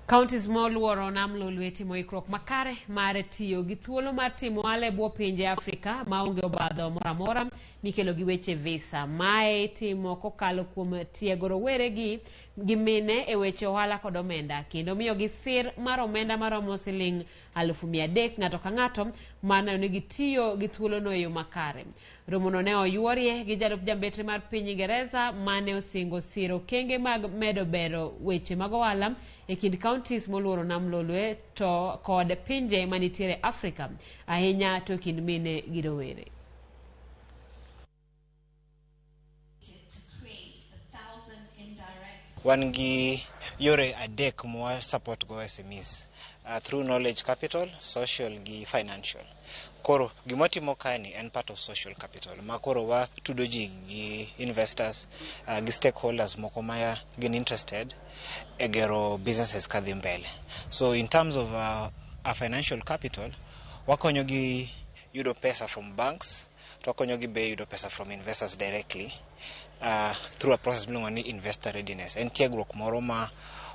Counties moluoro nam Lolwe timo ikruok makare mar tiyo gi thuolo mar timo ohala e bwo pinje Afrika maonge obadho moro amora mikelo gi weche visa. Mae itimo kokalo kuom tiego rowere gi mine e weche ohala kod omenda kendo miyogi sir mar omenda maromo siling 300,000 ng'ato ka ng'ato mar neno ni gitiyo gi thuolono e yo makare. Romono ne oyuorie gi jalup jambetre mar piny Ingereza mane osingo siro okenge mag medo bero weche mag ohala e kind counties moluoro nam Lolwe to kod pinje manitiere Afrika, ahinya to kind mine gi rowere. Wan gi yore adek mwa support go SMEs through knowledge capital, social gi financial. Koro gima timo kae ni en part of social capital ma koro watudo ji gi investors gi stakeholders moko ma gin interested e gero businesses kadhi mbele. So in terms of a financial capital, wakonyo gi yudo pesa from banks, to wakonyo gi be yudo pesa from investors directly through a process miluongo ni investor readiness. En tiegruok moro ma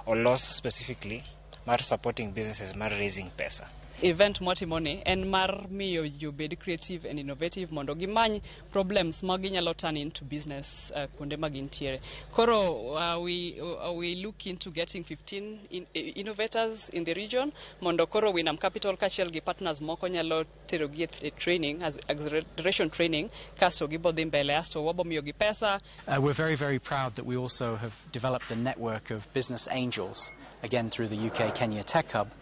olos specifically mar supporting businesses mar raising pesa. Event mwatimoni en mar miyo ji obed creative and innovative mondo gimany problems ma ginyalo turn into business kuonde ma gintiere. Koro we look into getting 15 innovators in the region mondo koro Winam Capital kaachiel gi partners moko nyalo terogi e training as acceleration training kasto gibo dhi mbele asto wabo miyogi pesa. We're very, very proud that we also have developed a network of business angels, again through the UK Kenya Tech Hub.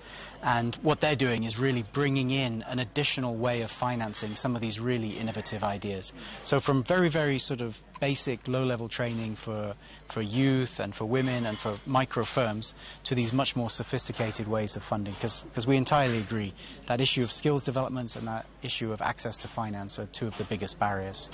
And what they're doing is really bringing in an additional way of financing some of these really innovative ideas. So from very, very sort of basic low-level training for youth and for women and for micro firms to these much more sophisticated ways of funding, because we entirely agree that issue of skills development and that issue of access to finance are two of the biggest barriers.